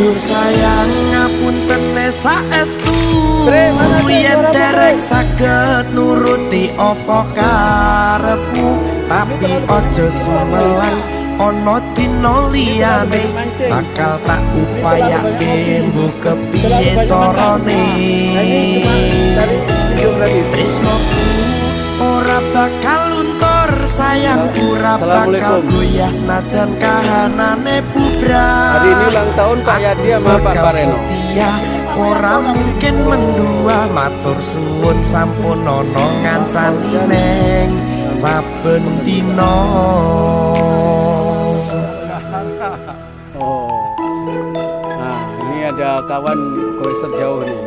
Duh sayang, ngapuntene saestu Tre, mana, Tre? yen Suaramu, Tre? dereng saged nuruti apa karepmu, tapi aja sumelang, ana dina liyane bakal tak upayake, mbuh kepiye carane. Nah, ini cuma cari minum lagi. Tresnoku ora bakal luntur, sayangku ora bakal Assalamualaikum. goyah senajan kahanane bubrah. Hari ini ulang tahun Pak Yadi sama Pak Bakal Pareno. setia, ora mungkin mendua. Matur suwun sampun ana ngancani neng saben dina. Oh. Nah, ini ada kawan goweser jauh nih.